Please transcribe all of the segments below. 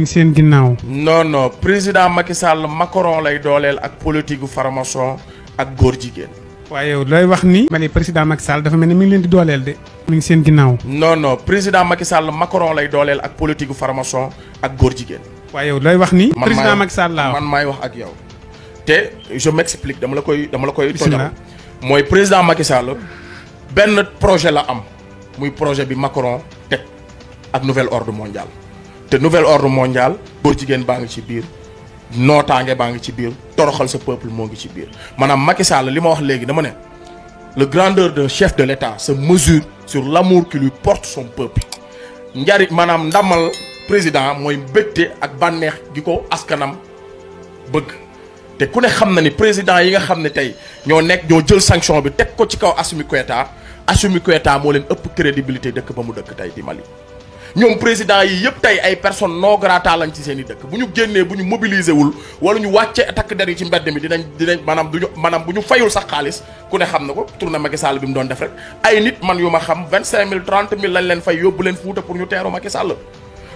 ngi seen ginnaaw. non non président Macky Sall Macron lay dooleel ak politique gu formation ak góor jigéen. waaye yow looy wax ni. ma ne président Macky Sall dafa mel ni mi ngi leen di dooleel de. mi ngi seen ginnaaw. non non président Macky Sall Macron lay dooleel ak politique gu formation ak góor jigéen. waaye yow looy wax ni. président Macky Sall laa wax man maay wax ak yow. te je m'explique dama la koy tojal. mooy président Macky Sall benn projet la am muy projet bi Macron teg ak nouvel ordre mondial. te nouvel ordre mondial góor jigéen baa ngi ci biir nootaange baa ngi ci biir toroxal sa peuple moo ngi ci biir maanaam Macky Sall li ma wax léegi dama ne le grandeur d'un chef de l'État se mesure sur l'amour qui lui porte son peuple. njariñ maanaam ndamal président mooy mbégte ak bànneex gi ko askanam bëgg te ku ne xam na ni président yi nga xam ne tey ñoo jël sanction bi teg ko ci kaw Assimi Goïta moo leen ëpp crédibilité dëkk ba mu dëkk tey di Mali. ñoom président yi yëpp tey ay personnes non grata lañ ci seen i dëkk bu ñu génnee bu ñu mobiliser wul wala ñu wàcce takk der yi ci mbedd mi dinañ maanaam bu ñu fayul sax xaalis ku ne xam na ko tourné Macky Sall bi mu doon def rek ay nit man yu ma xam 25 000 30 000 lañ leen fay yóbbu leen Fuuta pour ñu teeru Macky Sall.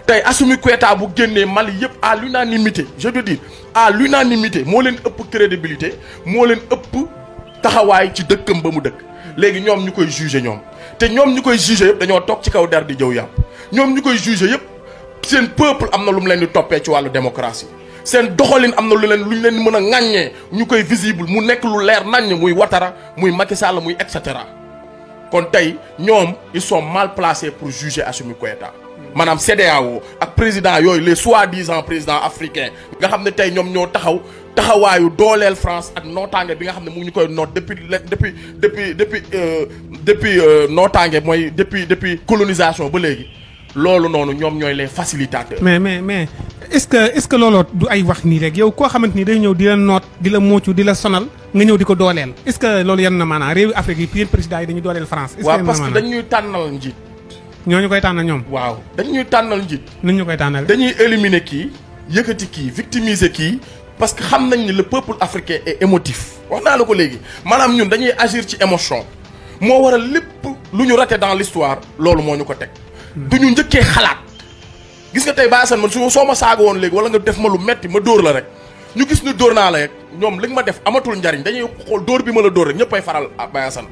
tey Assimi Goïta bu génnee Mali yëpp à l'unanimité je veux dire à l'unanimité moo leen ëpp crédibilité moo leen ëpp taxawaay ci dëkkam ba mu dëkk léegi ñoom ñu koy juger ñoom te ñoom ñu koy juger yëpp dañoo toog ci kaw der di jëw yàpp ñoom ñu koy juger yëpp seen peuple am na lu mu leen di toppee ci wàllu démocratie seen doxalin am na lu ñu leen mën a ŋàññee ñu koy visible mu nekk lu leer naññ muy Ouattara muy Macky Sall muy et cetera kon tey ñoom ils sont mal placés pour juger Assimi Goïta maanaam CEDEAO ak président yooyu les soi-disant présidents africains nga xam ne tey ñoom ñoo taxawaayu dooleel France ak nootaange bi nga xam ne mu ngi ñu koy noot depuis nootaange mooy depuis colonisation ba léegi loolu noonu ñoom ñooy les facilitateurs. mais est-ce que looloo du ay wax nii rek yow koo xamante ni day ñëw di la noot di la muucu di la sonal nga ñëw di ko dooleel est-ce que loolu yan na maanaam réewi Afrique yi yéen président yi dañuy dooleel France. est-ce que waaw parce que dañuy tànnal njiit. ñooñu koy tànnal ñoom. waaw dañuy tànnal njiit. nu ñu koy tànnal. dañuy éliminer kii yëkkati kii victimiser kii parce que xam nañ ni le peuple africain est émotif. wax naa la ko léegi maanaam ñun dañuy agir ci émotion moo waral lépp lu ñu raté dans l'histoire loolu moo ñu ko teg. du ñu njëkkee xalaat gis nga tey Baye Assane man soo ma saaga woon léegi wala nga def ma lu metti ma dóor la rek ñu gis ni dóor naa la rek ñoom li nga ma def amatul njariñ dañuy xool dóor bi ma la dóor rek ñëppay faral Baye Assane.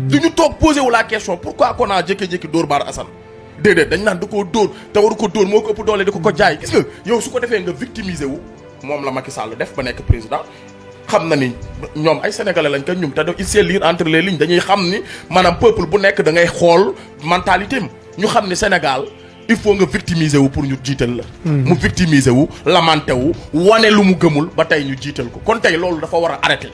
du ñu toog posé wu la question pourquoi qu'on a jékki-jékki dóor Baye Assane déedéet dañ naan da koo dóor te waru ko dóor moo ko ëpp doole di ko jaay gis nga yow su ko defee nga victimiser wu moom la Macky Sall def ba nekk président xam na ni ñoom ay sénégalais lañ ko ñum te il sait lire entre les lignes dañuy xam ni maanaam peuple bu nekk da ngay xool mentalité am ñu xam ni Sénégal il faut nga victimiser wu pour ñu jiital la. mu victimiser wu lamenté wu wane lu mu gëmul ba tey ñu jiital ko kon tey loolu dafa war a arrêter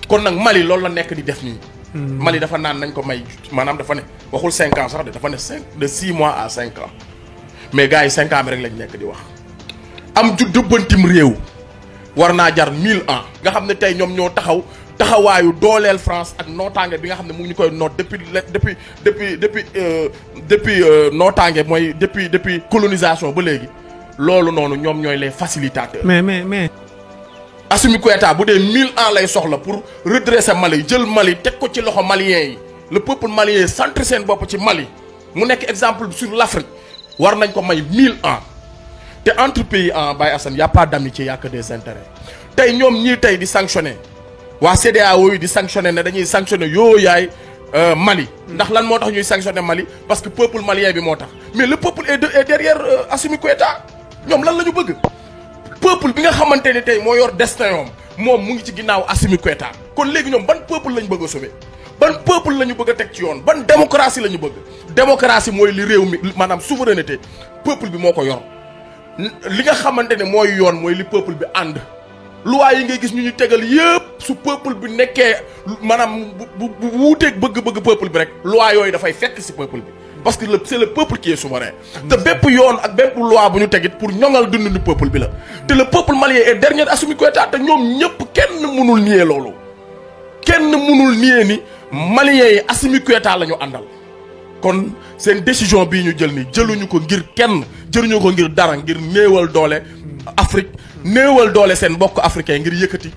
kon nag Mali loolu la nekk di def nii. Mali dafa naan nañ ko may maanaam dafa ne waxul 5 ans sax dafa ne 6 mois à 5 ans mais gars yi 5 ans bi rek lañ nekk di wax am juddubantim réew war naa jar 1000 ans nga xam ne tey ñoom ñoo taxawaayu dooleel France ak nootaange bi nga xam ne mu ngi ñu koy noot depuis nootaange mooy depuis colonisation ba léegi loolu noonu ñoom ñooy les facilitateurs. mais. Assimi Goïta bu dee 1000 ans lay soxla pour redresser Mali jël Mali teg ko ci loxo maliens yi le peuple malien centre seen bopp ci Mali mu nekk exemple sur l'Afrique war nañ ko may 1000 ans te entre pays en Baye Assane y a pas d'amitié y a que des intérêts tey ñoom ñii tey di sanctionner waa CEDEAO yi di sanctionner ne dañuy sanctionner yaay Mali ndax lan moo tax ñuy sanctionner Mali parce que peuple malien bi moo tax mais le peuple est derrière Assimi Goïta ñoom lan la ñu bëgg. peuple bi nga xamante ni tey moo yor destin moom mu ngi ci ginnaaw Assimi Goïta kon léegi ñoom ban peuple lañ bëgg a sauver ban peuple la ñu bëgg a teg ci yoon ban démocratie la ñu bëgg démocratie mooy li réew mi maanaam souveraineté peuple bi moo ko yor li nga xamante ne mooy yoon mooy li peuple bi ànd loi yi ngay gis ñu tegal yëpp su peuple bi nekkee maanaam bu wuuteeg bëgg-bëgg peuple bi rek loi yooyu dafay fekk ci peuple bi parce que c'est le peuple qui est souverain te bépp yoon ak bépp loi bu ñu tegit pour ñoŋal dundu peuple bi la te le peuple malien est derrière Assimi Goïta te ñoom ñëpp kenn mënul nier loolu kenn mënul nier ni maliens yi Assimi Goïta la ñu àndal kon seen décision bii ñu jël ni jëluñu ko ngir kenn jëluñu ko ngir dara ngir néewal doole Afrique néewal doole seen mbokk africain ngir yëkkati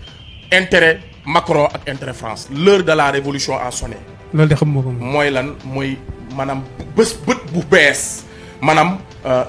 intérêt Macron ak intérêt France l'heure de la révolution a sonné. loolu de xam nga ko mooy lan mooy maanaam bët bu bees maanaam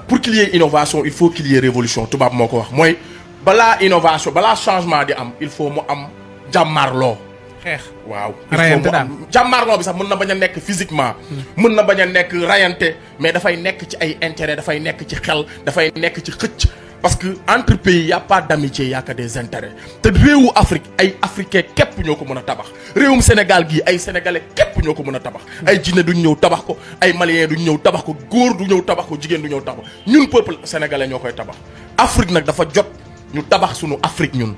pour qu'il y ait innovation il faut qu'il y ait révolution tubaab moo ko wax mooy balaa innovation balaa changement di am il faut mu am jàmmaarloo. xeex waaw rayante daal jàmmaarloo bi sax mën na bañ a nekk physiquement. mën na bañ a nekk rayante mais dafay nekk ci ay intérêt dafay nekk ci xel dafay nekk ci xëcc. parce que entre pays y a pas d'amitié y a que des intérêts te réewu Afrique ay africain képp ñoo ko mën a tabax réewum Sénégal gii ay sénégalais képp ñoo ko mën a tabax ay Guinée duñ ñëw tabax ko ay Maliens duñ ñëw tabax ko góor du ñëw tabax ko jigéen du ñëw tabax ñun peuple sénégalais ñoo koy tabax. Afrique nag dafa jot ñu tabax sunu Afrique ñun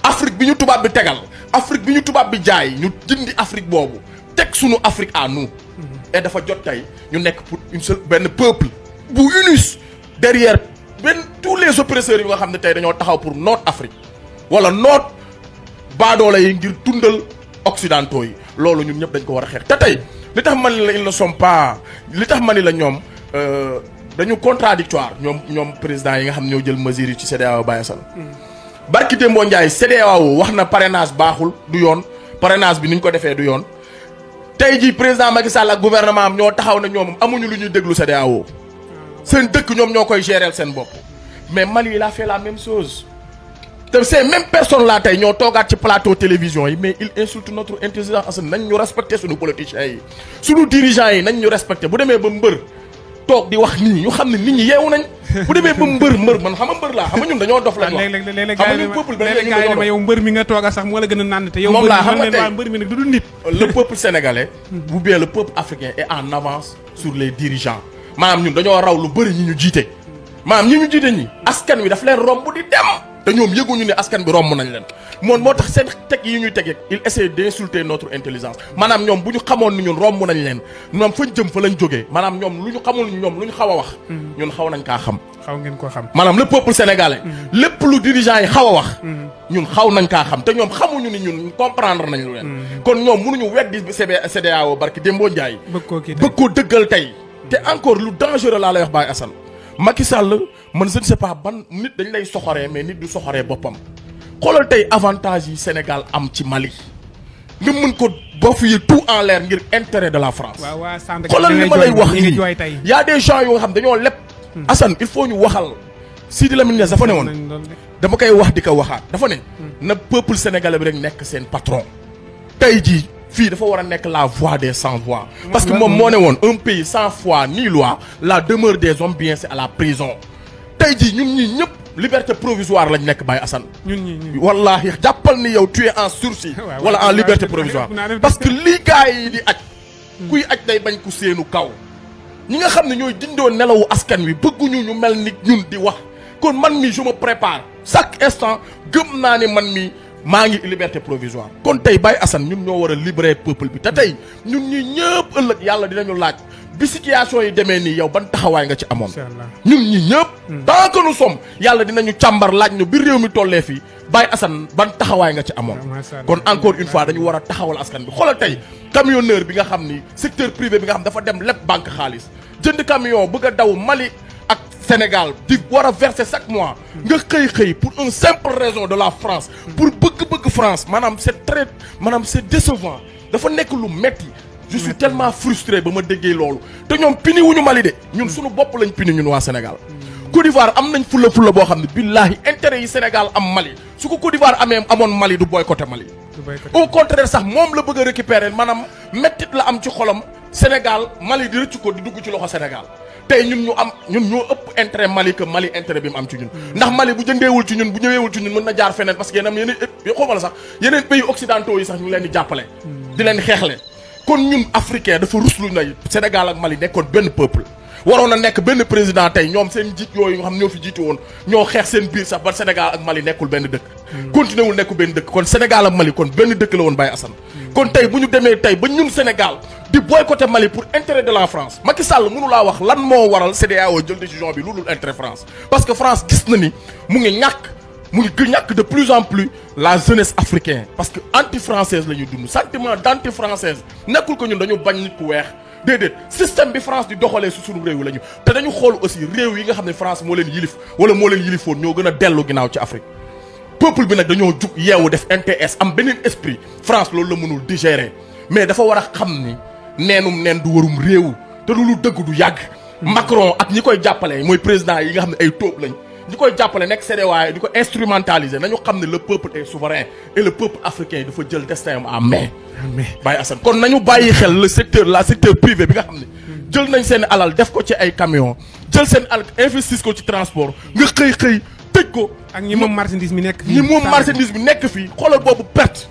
Afrique bi ñu tubaab bi tegal Afrique bi ñu tubaab bi jaay ñu dindi Afrique boobu teg sunu Afrique à nous. et dafa jot tey ñu nekk pour une seule benn peuple bu unus derrière. benn tous les oppresseurs yi nga xam ne tey dañoo taxaw pour noot Afrique wala noot baadoole yi ngir dundal occidentaux yi loolu ñun ñëpp dañ ko war a xeex te tey li tax man la ils ne sont pas li tax ma ni la ñoom dañu contradictoire ñoom président yi nga xam ne ñoo jël mesures yi ci CEDEAO Baye Assane barki Demba Ndiaye CEDEAO wax na parrainage baaxul du yoon parrainage bi ni ñu ko defee du yoon tey jii président Macky Sall ak gouvernement am ñoo taxaw na ñoom amuñu lu ñuy déglu CEDEAO seen dëkk ñoom ñoo koy gérer seen bopp mais Mali il a fait la même chose te ces mêmes personnes là tey ñoo toogaat ci plateau télévision yi mais il insulte notre intelligence nañ ñu respecté suñu politiciens yi suñu dirigeants yi nañ ñu respecté bu demee ba mbër toog di wax nit ñi ñu xam ne nit ñi yeewu nañ bu demee ba mbër man xam nga mbër laa xam nga ñun dañoo dof lañ wax léeg-léeg xam nga ñun peuple ba léegi gars yi ma yow mbër mi nga tooga sax moo la gën a naan te yow moom laa xam nga tey mbër mi nag du dul nit le peuple sénégalais ou bien le peuple africain est en avance sur les dirigeants maanaam ñun dañoo raw lu bëri ñi ñu jiite maanaam ñi ñu jiite ñi askan wi daf leen romb di dem te ñoom yëguñu ne askan bi romb nañ leen moo tax seen teg yi ñuy teg il essaie d'insulter notre intelligence maanaam ñoom bu ñu xamoon ni ñun romb nañ leen ñoom fañ jëm fa lañ jógee maanaam ñoom lu ñu xamul ñoom lu ñu xaw a wax ñun xaw nañ kaa xam xaw ngeen koo xam maanaam le peuple sénégalais lépp lu dirigeant yi xaw a wax ñun xaw nañ kaa xam te ñoom xamuñu ni ñun comprendre nañ lu leen kon ñoom mënuñu weddi CEDEAO barki Dembo Ndiaye bëgg koo dëggal tey te encore lu dangereux laa lay wax Baye Assane Macky Sall man je ne sais pas ban nit dañ lay soxoree mais nit du soxoree boppam xoolal tey avantage yi Sénégal am ci Mali nga mën ko bafouer tout en l'air ngir intérêt de la France. xoolal li ma lay wax nii y a des gens yoo nga xam dañoo leb. Assane il faut ñu waxal Sidi Lamine Niass dafa ne woon dama koy wax di ko waxaat dafa ne na peuple sénégalais bi rek nekk seen patron tey jii fii dafa war a nekk la voix des sans voix parce que moom moo ne woon un pays sans foi ni loi la demeure des hommes bien c'est à la prison tey jii ñun ñii ñëpp liberté provisoire lañ nekk Baye Assane ñun wallahi jàppal ni yow tu es en sursis wala en liberté provisoire parce que lii gars yi di aj kuy aj day bañ ku seenu kaw ñi nga xam ne ñooy dindoo nelawu askan wi bëgguñu ñu mel ni ñun di wax kon man mi je me prépare chaque instant gëm naa ne man mi maa ngi liberté provisoire kon tey Baye Assane ñun ñoo war a libérer peuple bi te tey ñun ñi ñëpp ëllëg yàlla dinañu laaj bi situation yi demee nii yow ban taxawaay nga ci amoon ñun ñi ñëpp tant que nous sommes yàlla dinañu càmbar laaj ñu bi réew mi tollee fii Baye Assane ban taxawaay nga ci amoon kon encore une fois dañu war a taxawal askan bi xoolal tey camionneur bi nga xam ni secteur privé bi nga xam dafa dem lépp banque xaalis jënd camion bëgg a daw Mali ak Sénégal di war a verser chaque mois nga xëy pour une simple raison de la France pour bëgg France maanaam c'est décevant dafa nekk lu metti je suis tellement frustré ba ma déggee loolu te ñoom pini wuñu Mali de ñun suñu bopp lañ pini ñun waa Sénégal Côte d'Ivoire am nañ fulla boo xam ne billahi intérêt yi Sénégal am Mali su ko Côte d'Ivoire amoon Mali du boycotté Mali au contraire sax moom la bëgg a récupérer maanaam mettit la am ci xolam Sénégal Mali di rëcc ko di dugg ci loxo Sénégal tey ñun ñoo ëpp intérêt Mali que Mali intérêt bi mu am ci ñun ndax Mali bu jëndeewul ci ñun bu ñëweewul ci ñun mën na jaar feneen parce que yeneen xawma la sax yeneen pays occidentaux yi sax ñu leen di jàppale di leen xeexle kon ñun africain dafa ruslu nay Sénégal ak Mali nekkoon benn peuple waroon a nekk benn président tey ñoom seen jiit yooyu nga xam ñoo fi jiitu woon ñoo xeex seen biir sax ba Sénégal ak Mali nekkul benn dëkk continué wul nekkul benn dëkk kon Sénégal ak Mali kon benn dëkk la woon Baye Assane kon tey bu ñu demee tey ba ñun Sénégal di boycotter Mali pour intérêt de la France Macky Sall mënu laa wax lan moo waral CEDEAO jël décision bi lu dul intérêt France parce que France gis na ni mu ngi ñàkk de plus en plus la jeunesse africaine parce que anti française la ñuy dund sentiment d'anti française nekkul ko ñun dañu bañ nit ku weex déedéet système bi France di doxalee su sunu réew la ñu te dañu xool aussi réew yi nga xam ne France moo leen yilif wala moo leen yilifoon ñoo gën a dellu ginnaaw ci Afrique peuple bi nag dañoo jug yeewu def NTS am beneen esprit France loolu la mënul digérer mais dafa war a xam ni neen du warum réew te lu dëgg du yàgg Macron ak ñi koy jàppale mooy président yi nga xam ne ay tóob lañ ñi koy jàppale nekk CEDEAO di ko instrumentaliser nañu xam ne le peuple est souverain et le peuple africain dafa jël destin en main. Baye Assane kon nañu bàyyi xel le secteur privé bi nga xam ne jël nañ seen alal def ko ci ay camions jël seen alal investis ko ci transport nga xëy tëj ko. ak ñi moom marchandise mi nekk fii. ñi moom marchandise bi nekk fii xoolal boobu perte.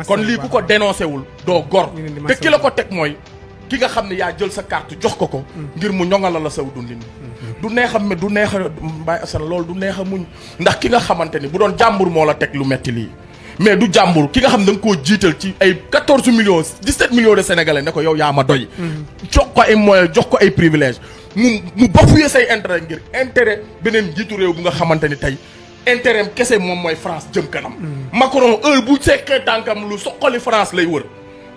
kon lii ku ko dénoncé wul doo gor. te ki la ko teg mooy ki nga xam ne yaa jël sa carte jox ko. ngir mu ñoŋala la saw dundin. du neex a du neex a Baye Assane loolu du neex a muñ ndax ki nga xamante ni bu doon jàmbur moo la teg lu metti lii. mais du jàmbur ki nga xam da nga koo jiital ci ay 14 millions 17 millions de sénégalais ne ko yow yaa ma doy. jox ko ay moyens jox ko ay privilèges mu bafoué say intérêt ngir intérêt beneen njiitu réew bu nga xamante ni tey intérêt kese moom mooy France jëm kanam. Macron heure bu seqee tànkam lu soqali France lay wër.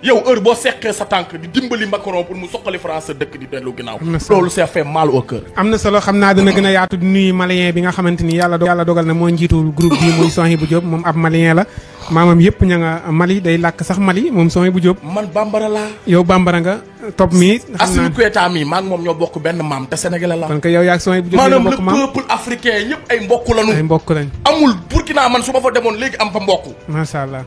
yow heure boo seqee sa tànk di dimbali Macron pour mu soqali France sa dëkk di dellu ginnaaw. loolu ça fait mal au cœur. am na solo xam naa dina gën a yaatu di nuyu malien bi nga xamante ni yàlla dogal na moo njiitul groupe bi muy Souhaïbou Diop moom ab malien la maamam yëpp ña nga Mali day làkk sax Mali moom Souhaïbou Diop. man bambara laa. yow bambara nga topp mi. Assimi Goïta mi maa ngi moom ñoo bokk benn maam te sénégalais la. kon que yow yaa Souhaïbou Diop maanaam le peuple africain ñëpp ay mbokk lañu. ay mbokk lañ. amul Burkina man su ma fa demoon léegi am fa mbokk. macha allah.